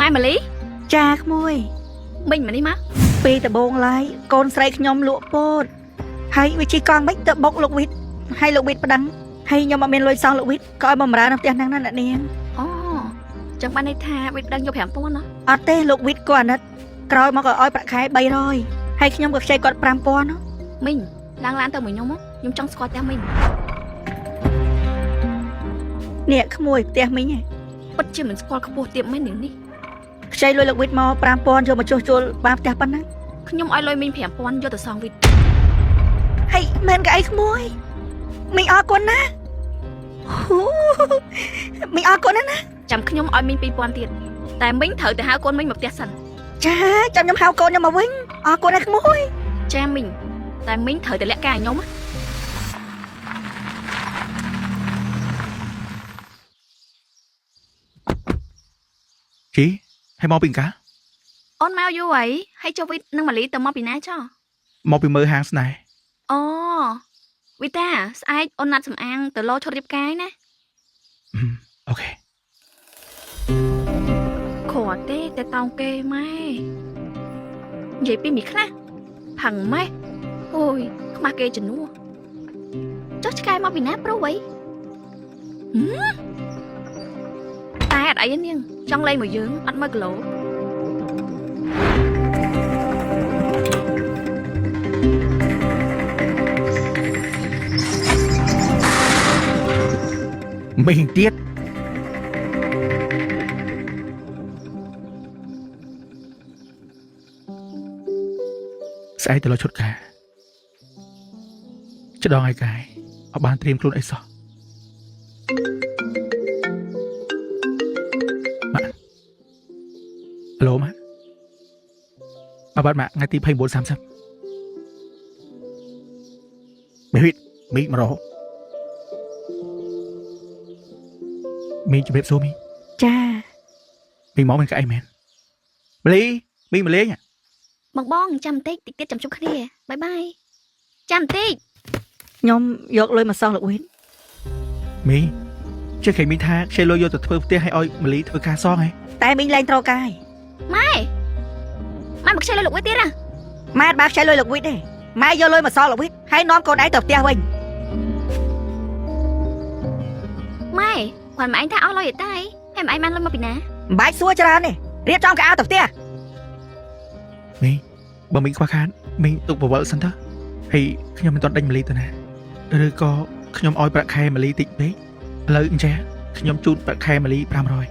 ម៉ែម៉ាលី ចាក្មួយ មីងមកនេះមក ពីដបងឡាយកូនស្រីខ្ញុំលក់ពោតហើយវាជីកង់មិនទៅបុកលោកវិតហើយលោកវិតប្តឹងហើយខ្ញុំអត់មានលុយសងលោកវិតក៏ឲ្យបំរើនៅផ្ទះហ្នឹងណាអ្នកនាង អូចឹងបានន័យថាវិតប្តឹងយក5000ណា អត់ទេលោកវិតក៏អាណិតក្រោយមកក៏ឲ្យប្រាក់ខែ300ហើយខ្ញុំក៏ខ្ចីគាត់5000នោះ មីងឡើងឡានទៅមួយខ្ញុំមកខ្ញុំចង់ស្គាល់ផ្ទះមីង នេះក្មួយផ្ទះមីងឯង ពិតជាមិនស្គាល់ខ្ពស់ទៀបមែននាងនេះ ខ្ចីលុយលោកវិតមក5000យកមកជួសជុលបានផ្ទះប៉ុណ្ណឹង ខ្ញុំឲ្យលុយមីង5000យកទៅសងវិត ហើយមែនកអីក្មួយមីងអរគុណណាហ៊ូមីងអរគុណណាស់ណា ចាំខ្ញុំឲ្យមីង2000ទៀតតែមីងត្រូវទៅហៅកូនមីងមកផ្ទះសិន ចាចាំខ្ញុំហៅកូនខ្ញុំមកវិញអរគុណណាស់ក្មួយ ចាមីងតែមីងត្រូវតែលាក់ការឲ្យខ្ញុំណា ជីហើយមកពីកា អូនមកយូរហើយហើយចុះវិតនិងម៉ាលីទៅមកពីណាចុះ មកពីមើលហាងស្នេហ៍ អូវិតាស្អែកអូនណាត់សំអាងទៅលោឈុតរៀបការឯណា អូខេ គ្រាន់ទេតែតោងគេម៉ែនិយាយពីមីខ្លះផឹងម៉េះអូយខ្មាស់គេជំនួសចុះឆ្កែមកពីណាប្រុសវៃហឹមតែអត់អីទេនាងចង់លេងមួយយើងអត់មើលគីឡូ មីងទៀតស្អែកទៅលើឈុតការច្ដងឲ្យកាយអត់បានត្រៀមខ្លួនអីសោះម៉ាក់ហៅឡូម៉ាក់អបាទម៉ាក់ថ្ងៃទី29 30មីវិតមីមករកមីជម្រាបសួរមី ចា មីមកមានកៅអីមែនម៉ាលីមីមកលេង បងបងចាំបន្តិចតិចទៀតចាំជួបគ្នាបាយបាយចាំបន្តិច ខ្ញុំយកលុយមកសងលោកវិត មីចេះគេមីថាខ្ចីលុយយកទៅធ្វើផ្ទះឲ្យឲ្យម៉ាលីធ្វើការសងហ៎ តែមីងលែងត្រូវកាយ ម៉ែម៉ែមកខ្ចីលុយលោកវិតទៀតណា ម៉ែអត់បានខ្ចីលុយលោកវិតទេម៉ែយកលុយមកសងលោកវិតហើយនាំកូនឯងទៅផ្ទះវិញ ម៉ែគាត់ម៉ែឯងថាអស់លុយឯតែហើយម៉ែឯងបានលុយមកពីណា មិនបាច់សួរច្រើនទេរៀបចំកៅអៅទៅផ្ទះ មីបើមីខ្វះខាតមីទុកបវលសិនទៅហើយខ្ញុំមិនទាន់ដេញម៉ាលីទៅណាឬក៏ខ្ញុំឲ្យប្រាក់ខែម៉ាលីតិចពេកឥឡូវអញ្ចេះខ្ញុំជូនប្រាក់ខែម៉ាលី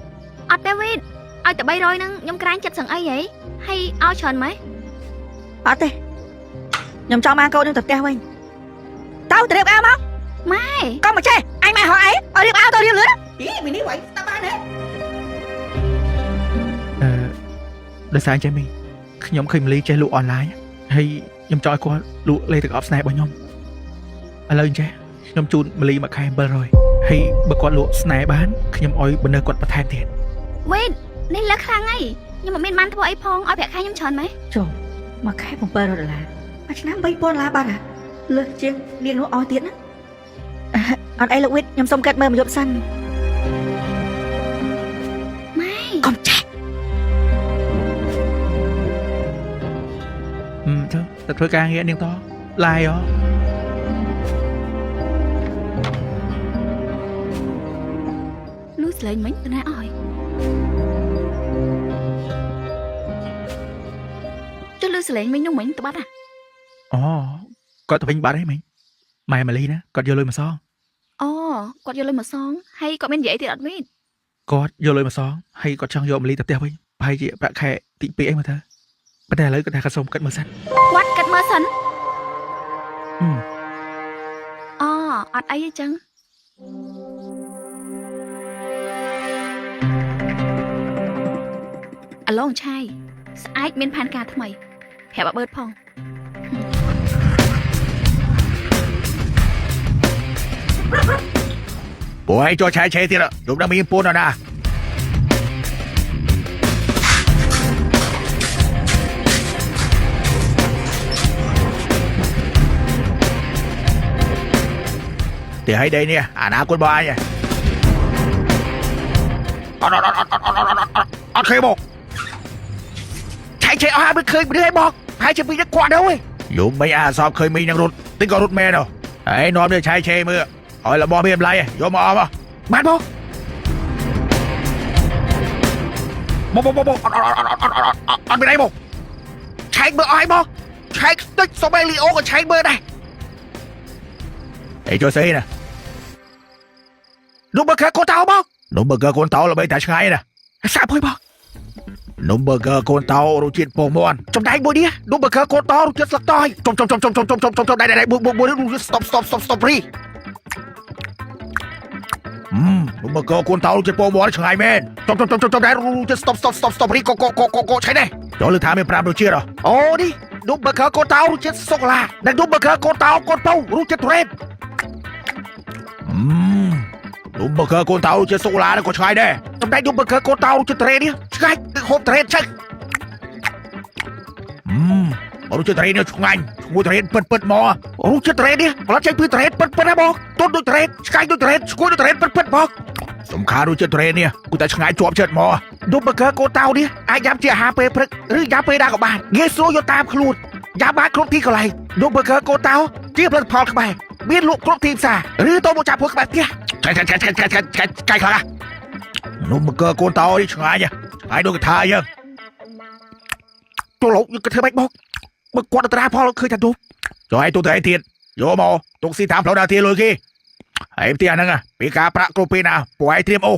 500 អត់ទេវិតឲ្យតែ300ហ្នឹងខ្ញុំក្រាញចិត្តសឹងអីហីហើយឲ្យច្រើនម៉េះ អត់ទេខ្ញុំចង់បានកូនខ្ញុំទៅផ្ទះវិញទៅទៅរៀបអាវមក ម៉ែ កុំមកចេះអញម៉ែហៅឯងឲ្យរៀបអាវទៅរៀបលឿនអីមីនេះវាយស្ដាប់បានហ៎ អឺដោយសារអញ្ចេះមីខ្ញុំឃើញម៉ាលីចេះលក់អនឡាញហើយខ្ញុំចង់ឲ្យគាត់លក់លេខទឹកអប់ស្នេហ៍របស់ខ្ញុំឥឡូវអញ្ចេះខ្ញុំជូនម៉ាលីមួយខែ700ហើយបើគាត់លក់ស្នេហ៍បានខ្ញុំឲ្យបណ្ដឹងគាត់បន្ថែមទៀត វិតនេះលើកខ្លាំងហីខ្ញុំមិនមានបានធ្វើអីផងឲ្យប្រាក់ខែខ្ញុំច្រើនម៉េះ ចុះមួយខែ700ដុល្លារមួយឆ្នាំ3000ដុល្លារបាត់ហ่ะលើសជាងនាងនោះឲ្យទៀតណាអត់អីលោកវិតខ្ញុំសុំកាត់មើលមួយយប់សិន ម៉ែ កុំចេះ អឺទៅទៅធ្វើការងារនាងតឡាយហ៎ លូស្លេងមិញទៅណាអស់ហើយចុះលឺស្លេងមិញនោះមិញទៅបាត់ហ่ะ អូគាត់ទៅវិញបាត់ហើយមិញម៉ែម៉ាលីណាគាត់យកលុយមកសង អូគាត់យកលុយមកសងហើយគាត់មាននិយាយអីទៀតអត់វិត គាត់យកលុយមកសងហើយគាត់ចង់យកម៉ាលីទៅផ្ទះវិញប្រហែលជាប្រាក់ខែតិចពេកអីមកទៅប៉ុន្តែឥឡូវគាត់ថាគាត់សុំគិតមើលសិន គាត់គិតមើលសិន ហឹម អូអត់អីទេចឹងអាឡងឆាយស្អែកមានផែនការថ្មីប្រាប់អាបឺតផង ពួកឯងចូលឆែកឆេទៀតលោកដឹងមានពូនណាទីឲ្យដីនេះអនាគតរបស់អញអត់អត់អត់អត់អត់អត់អត់អត់ខេមក ឆែកឆេអស់ហើយមិនឃើញមនុស្សឯងបងហើយជាពីនេះគាត់ទៅឯងយំមិនអាសោបឃើញមីនឹងរត់តិចក៏រត់មែនហ៎ហើយនាំនេះឆែកឆេមើលឲ្យរបស់មានតម្លៃយកមកអមបានបងបងបងបងអត់អត់អត់អត់អត់អត់មានអីបងឆែកមើលអស់ហើយបងឆែកតិចសូម្បីលីអូក៏ឆែកមើលដែរអេចូលស្អីណានំបឺហ្គឺកូនតោបងនំបឺហ្គឺកូនតោល្បីតែឆ្ងាយណាសាប់ហើយបងនំបឺហ្គឺកូនតោរសជាតិពងមាន់ចំណែកមួយនេះនំបឺហ្គឺកូនតោរសជាតិស្លឹកតយចំចំចំចំចំចំចំចំដែរដែរមួយមួយរសជាតិ stop stop stop stop រីនំបឺហ្គឺកូនតោរសជាតិពងមាន់ឆ្ងាយមែនចំចំចំចំចំដែររសជាតិ stop stop stop stop រីកកកកកឆៃដែរចូលលើថាមាន5រសជាតិអូនេះនំបឺហ្គឺកូនតោរសជាតិសូកូឡានិងនំបឺហ្គឺកូនតោកូនពៅរសជាតិទុរេននំបឺហ្គឺកូនតោរសជាតិសូកូឡាក៏ឆ្ងាយដែរចំណែកនំបឺហ្គឺកូនតោរសជាតិទុរេននេះឆ្ងាញ់ហូបទុរេនឆឹករសជាតិទុរេននេះឆ្ងាញ់ឈ្ងុយទុរេនពិតពិតមករសជាតិទុរេននេះផលិតចេញពីទុរេនពិតពិតណាបងទន់ដូចទុរេនឆ្ងាញ់ដូចទុរេនឈ្ងុយដូចទុរេនពិតពិតបងសំខាន់រសជាតិទុរេននេះគូតែឆ្ងាញ់ជាប់ចិត្តមកនំបឺហ្គឺកូនតោនេះអាចញ៉ាំជាអាហារពេលព្រឹកឬញ៉ាំពេលណាក៏បានងាយស្រួលយកតាមខ្លួនញ៉ាំបានគ្រប់ទីកន្លែងនំបឺហ្គឺកូនតោជាផលិតផលខ្មែរមានលក់គ្រប់ទីផ្សារឬតមកចាប់ភួរក្បែរផ្ទះឆ្ងាញ់ឆ្ងាញ់ឆ្ងាញ់ឆ្ងាញ់ឆ្ងាញ់ឆ្ងាញ់ឆ្ងាញ់ខ្លាំងណាស់នំបឺហ្គឺកូនតោនេះឆ្ងាញ់ឆ្ងាញ់ដូចកថាយើងចូលលោកយើងគិតធ្វើម៉េចបងបើគាត់ទៅត្រាផលឃើញថានោះចូលឲ្យទូទៅឲ្យទៀតយកមកទុកស៊ីតាមផ្លូវដល់ទីលុយគេហើយផ្ទះហ្នឹងពីការប្រាក់គ្រប់ពេលណាពួកឯងត្រៀមអូ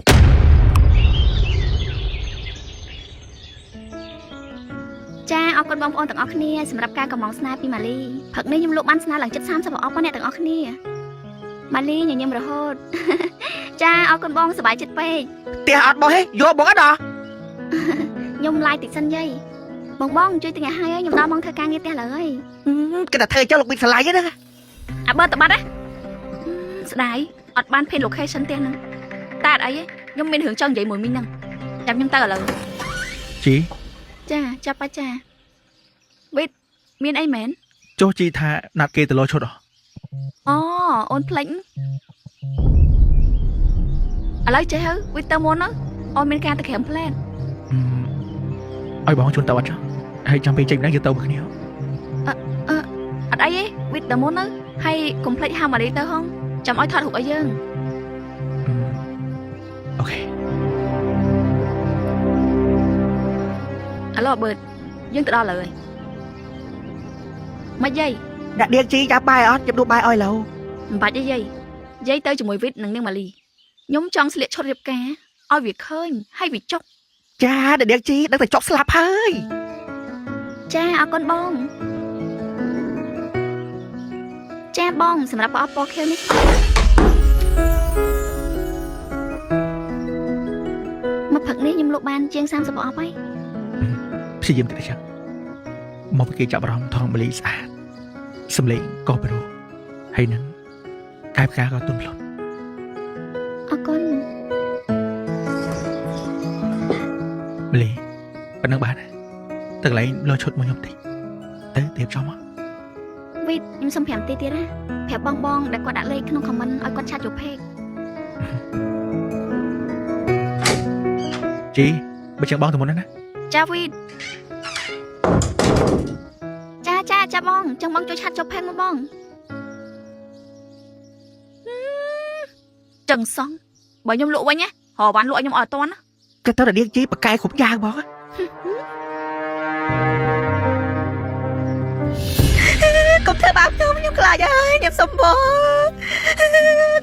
ចាអរគុណបងប្អូនទាំងអស់គ្នាសម្រាប់ការកម្មងស្នេហ៍ពីម៉ាលីព្រឹកនេះខ្ញុំលក់បានស្នេហ៍ឡើងជិត30ប្រអប់ណាអ្នកទាំងអស់គ្នាម៉ាលីញញឹមរហូត ចាអរគុណបងសប្បាយចិត្តពេក ផ្ទះអត់បោះទេយកបងអត់ដល់ ខ្ញុំឡាយតិចសិនយាយបងបងជួយទិញឲ្យហើយខ្ញុំដល់ម៉ោងធ្វើការងារផ្ទះឡើយ គេតែធ្វើចុះលោកវិតស្រឡាញ់ហ្នឹង អាបើតបាត់ណាស្ដាយអត់បានភេន location ផ្ទះហ្នឹងតែអត់អីទេខ្ញុំមានរឿងចង់និយាយមួយមីងហ្នឹងចាំខ្ញុំទៅឥឡូវ ជី ចាចាប់បាចាវិតមានអីមែន ចុះជីថាណាត់គេទៅលោឈុតអ អូអូនភ្លេចឥឡូវចេះហើយវិតទៅមុនណាអូនមានការទៅក្រាមផ្លែត ឲ្យបងជូនទៅអត់ចុះហើយចាំពេលចេញហ្នឹងយើងទៅមួយគ្នា អត់អីទេវិតទៅមុនណាហើយកុំភ្លេចហៅម៉ារីទៅហងចាំឲ្យថតរូបឲ្យយើង អូខេ អាឡូបឺតយើងទៅដល់លើហើយមកយាយ អ្នកនាងជីចាប់បាយអត់ខ្ញុំដួសបាយឲ្យឡូវ មិនបាច់ទេយាយយាយទៅជាមួយវិតនិងនាងម៉ាលីខ្ញុំចង់ស្លៀកឈុតរៀបការឲ្យវាឃើញហើយវាចុក ចាអ្នកនាងជីដឹងតែចប់ស្លាប់ហើយ ចាអរគុណបងចាបងសម្រាប់ប្រអប់ពណ៌ខៀវនេះមកផឹកនេះខ្ញុំលក់បានជាង30ប្រអប់ហើយ ព្យាយាមតិចចឹងមកពីគេចាប់អារម្មណ៍ថងម៉ាលីស្អាតសំលេងក៏ប្រុសហើយនឹងកាយផ្កាក៏ទន់ភ្លន់ អរគុណ ម៉ាលីប៉ុណ្ណឹងបានទៅកន្លែងលោឈុតមកខ្ញុំតិចទៅទៀបចំមក វីតខ្ញុំសុំ5នាទីទៀតណាប្រាប់បងបងដែលគាត់ដាក់លេខក្នុង comment ឲ្យគាត់ឆាតចូល page ជីបើចឹងបងទៅមុនណា ចាវីតចាចាចាបងចឹងបងជួយឆាតចូល page មកបងចឹងសងបើខ្ញុំលក់វិញណារកវ៉ាន់លក់ឲ្យខ្ញុំអត់តន់ណា គេទៅអ្នកនាងជីបកកែគ្រប់យ៉ាងហ្មងកុំធ្វើបាបខ្ញុំខ្ញុំខ្លាចហើយខ្ញុំសុំបង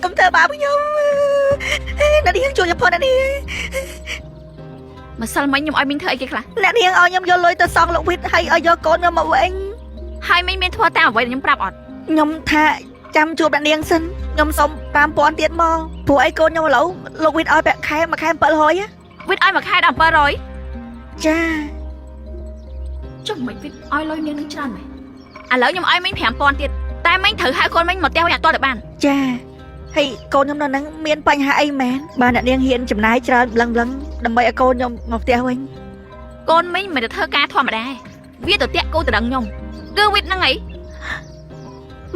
កុំធ្វើបាបខ្ញុំអ្នកនាងជួយខ្ញុំផងអ្នកនាង ម្សិលមិញខ្ញុំឲ្យមីងធ្វើអីគេខ្លះ អ្នកនាងឲ្យខ្ញុំយកលុយទៅសងលោកវិតហើយឲ្យយកកូនខ្ញុំមកវិញ ហើយមីងមានធ្វើតាមអ្វីដែលខ្ញុំប្រាប់អត់ ខ្ញុំថាចាំជួបអ្នកនាងសិនខ្ញុំសុំ5000ទៀតមកព្រោះអីកូនខ្ញុំឥឡូវលោកវិតឲ្យប្រាក់ខែមួយខែ700 វីតឲ្យមួយខែដល់700 ចា ចុះមិនវីតឲ្យលុយនាងនឹងច្រើនមែនឥឡូវខ្ញុំឲ្យមីង5000ទៀតតែមីងត្រូវហៅកូនមីងមកផ្ទះវិញអត់ទាល់ទៅបាន ចាហើយកូនខ្ញុំនៅហ្នឹងមានបញ្ហាអីមែនបាទអ្នកនាងហ៊ានចំណាយច្រើនប្លឹងប្លឹងដើម្បីឲ្យកូនខ្ញុំមកផ្ទះវិញ កូនមីងមិនទៅធ្វើការធម្មតាវាទៅតាក់គោទៅដឹងខ្ញុំគឺវីតហ្នឹងអី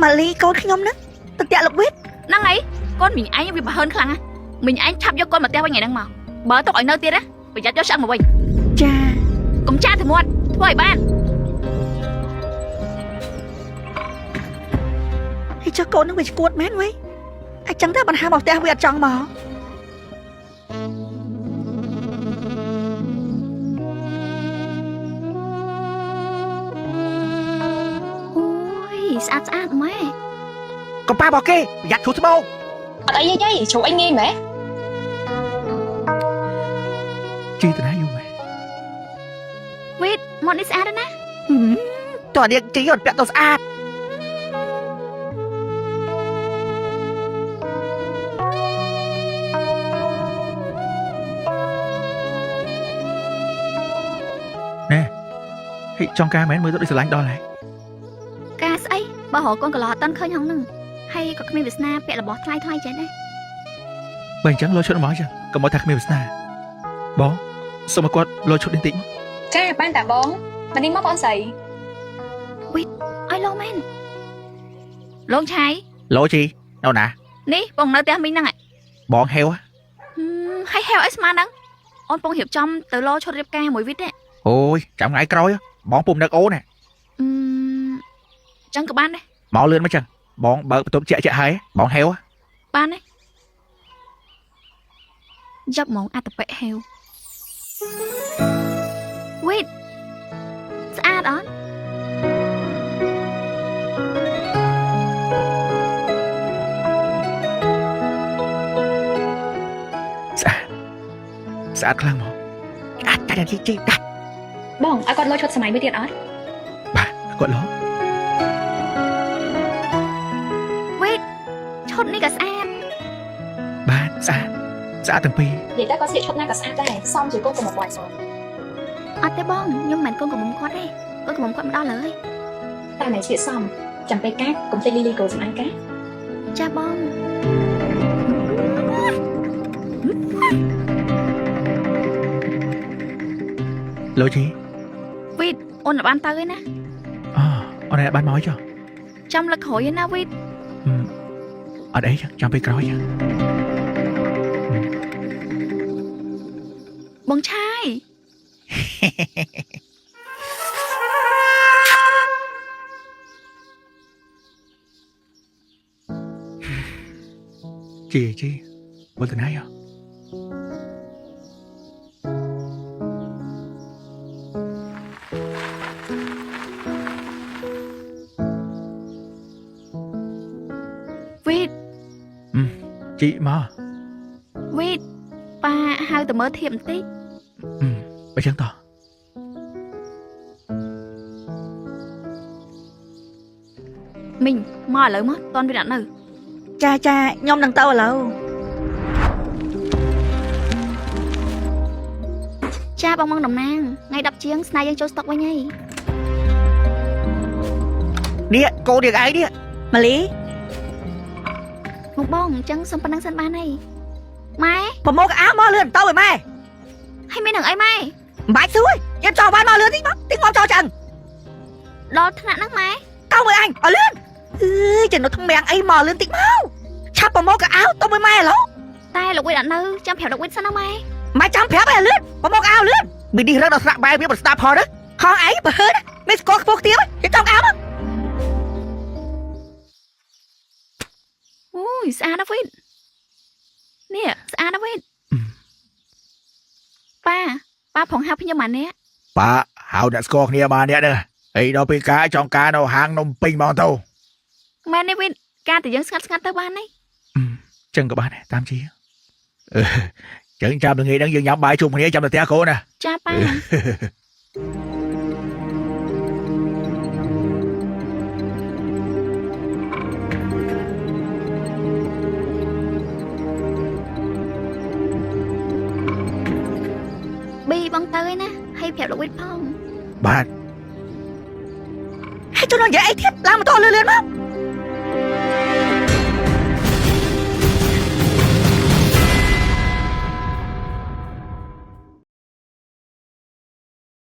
ម៉ាលីកូនខ្ញុំហ្នឹងទៅតាក់លោកវិត ហ្នឹងអីកូនមីងឯងវាប្រហើនខ្លាំងណាស់មីងឯងឆាប់យកកូនមកផ្ទះវិញថ្ងៃហ្នឹងមកបើទុកឲ្យនៅទៀតណាប្រយ័ត្នយកឆ្អឹងមកវិញ ចា កុំ កុំចាតែមាត់ធ្វើឲ្យបាន ហើយចុះកូននឹងវាឈួតមែនវ៉េអញ្ចឹងតែបញ្ហាមកផ្ទះវាអត់ចង់មក អូយស្អាតស្អាតម៉ែ កំប៉ារបស់គេប្រយ័ត្នជ្រុះស្មោក អត់អីទេយាយជ្រុះអីងាយម៉េះ ជីតាណាយូរម៉ែ វីតមាត់នេះស្អាតណាស់ណា តើនាងជីអត់ពាក់ទៅស្អាតណែហេចង់ការមែនមើលទៅដូចស្រឡាញ់ដល់ហើយ ការស្អីបើរកកូនកន្លោះអត់តាន់ឃើញហងហ្នឹងហើយក៏គ្មានវាសនាពាក់របស់ថ្លៃថ្លៃចេះដែរ បើអញ្ចឹងលោឈុតមកអញ្ចឹងកុំឲ្យថាគ្មានវាសនាបងសូមឲ្យគាត់លោឈុតនេះតិចមក ចាបានតាបងមកនេះមកបងស្រី ឲ្យលោមែនលោកឆៃ លោជីនៅណា នេះបងនៅផ្ទះមីងហ្នឹងហ៎ បងហេវ ហើយហេវអីស្មានហ្នឹងអូនពងរៀបចំទៅលោឈុតរៀបការមួយវីតទេ អូយចាំថ្ងៃក្រោយបងពុំនឹកអូនណា អឺចឹងក៏បានដែរ មកលឿនមកចឹងបងបើកបន្ទប់ជាក់ជាក់ហើយបងហេវ បានទេយ៉ាប់ហ្មងអត្តបិហេវវីតស្អាតអត់ ស្អាតស្អាតខ្លាំងមកអាចតែជីជីដាច់ បងឲ្យគាត់លោឈុតសម័យមួយទៀតអត់ បាទគាត់លោ វីតឈុតនេះក៏ស្អាត បាទស្អាតស្អាតទាំងពីរ និយាយទៅគាត់ស្លៀកឈុតណាក៏ស្អាតដែរសមជាកូនកំមុំគាត់សោះ អត់ទេបងខ្ញុំមិនមែនកូនកំមុំគាត់ទេកូនកំមុំគាត់មិនដល់ឡើយ តែមិនស្លៀកសមចាំពេលកាកុំភ្លេចលីលីគោសំអាងកា ចាបង លោជី វីតអូនអត់បានទៅទេណា អូអូនឯងបានមកចុះ ចាំលើកក្រោយឯណាវីត អត់អីចឹងចាំពេលក្រោយចឹង បងឆាយ ជីជីបើទៅណាយោ វីត ជីមក វីតប៉ាហៅទៅមើលធៀបបន្តិច បើចឹងតោះ មីងមកឥឡូវមកតន់វីតអត់នៅ ចាចាខ្ញុំនឹងទៅឥឡូវ ចាបងមកតំណាងថ្ងៃ10ជាងស្នេហ៍យើងចូលស្តុកវិញហើយ នេះកូននាងឯងនេះ ម៉ាលី មកបងអញ្ចឹងសុំប៉ុណ្ណឹងសិនបានហើយម៉ែ ប្រមូលកៅអៅមកលឿនទៅឲ្យម៉ែ ហើយមាននឹងអីម៉ែ មិនបាច់សួរយើងចង់បានមកលឿនតិចមកតិចមកចោលឆ្អឹង ដល់ថ្នាក់ហ្នឹងម៉ែ កៅមួយអញឲ្យលឿនអឺចំណុចថ្មាំងអីមកលឿនតិចមកឆាប់ប្រមូលកៅអៅទៅមួយម៉ែឥឡូវ តែលោកវីតអត់នៅចាំប្រាប់លោកវីតសិនណាម៉ែ ម៉ែចាំប្រាប់ឲ្យលឿនប្រមូលកៅអៅលឿន មីនេះរឹងដល់ស្នាក់បែបវាមិនស្ដាប់ផងណា ខំឯងបើហឺនមានស្គាល់ខ្ពស់ខ្ទាបគេចង់អៅមក អូយស្អាតណាស់វីតនេះស្អាតណាស់វីតប៉ាប៉ាផងហៅខ្ញុំម៉ានេះ ប៉ាហៅអ្នកស្គាល់គ្នាបានអ្នកហ្នឹងហើយដល់ពេលការចង់ការនៅហាងនំពេញហ្មងទៅ ម៉ែនេះវីតការតែយើងស្ងាត់ស្ងាត់ទៅបាននេះ ចឹងក៏បានដែរតាមជី ចឹងចាំល្ងាចហ្នឹងយើងញ៉ាំបាយជុំគ្នាចាំទៅផ្ទះកូនណា ចាប៉ាប៊ីបងទៅឯណាហើយប្រាប់លោកវីតផង បាទ ហើយជួយនឹងនិយាយអីទៀតឡើងម៉ូតូលឿនលឿនមក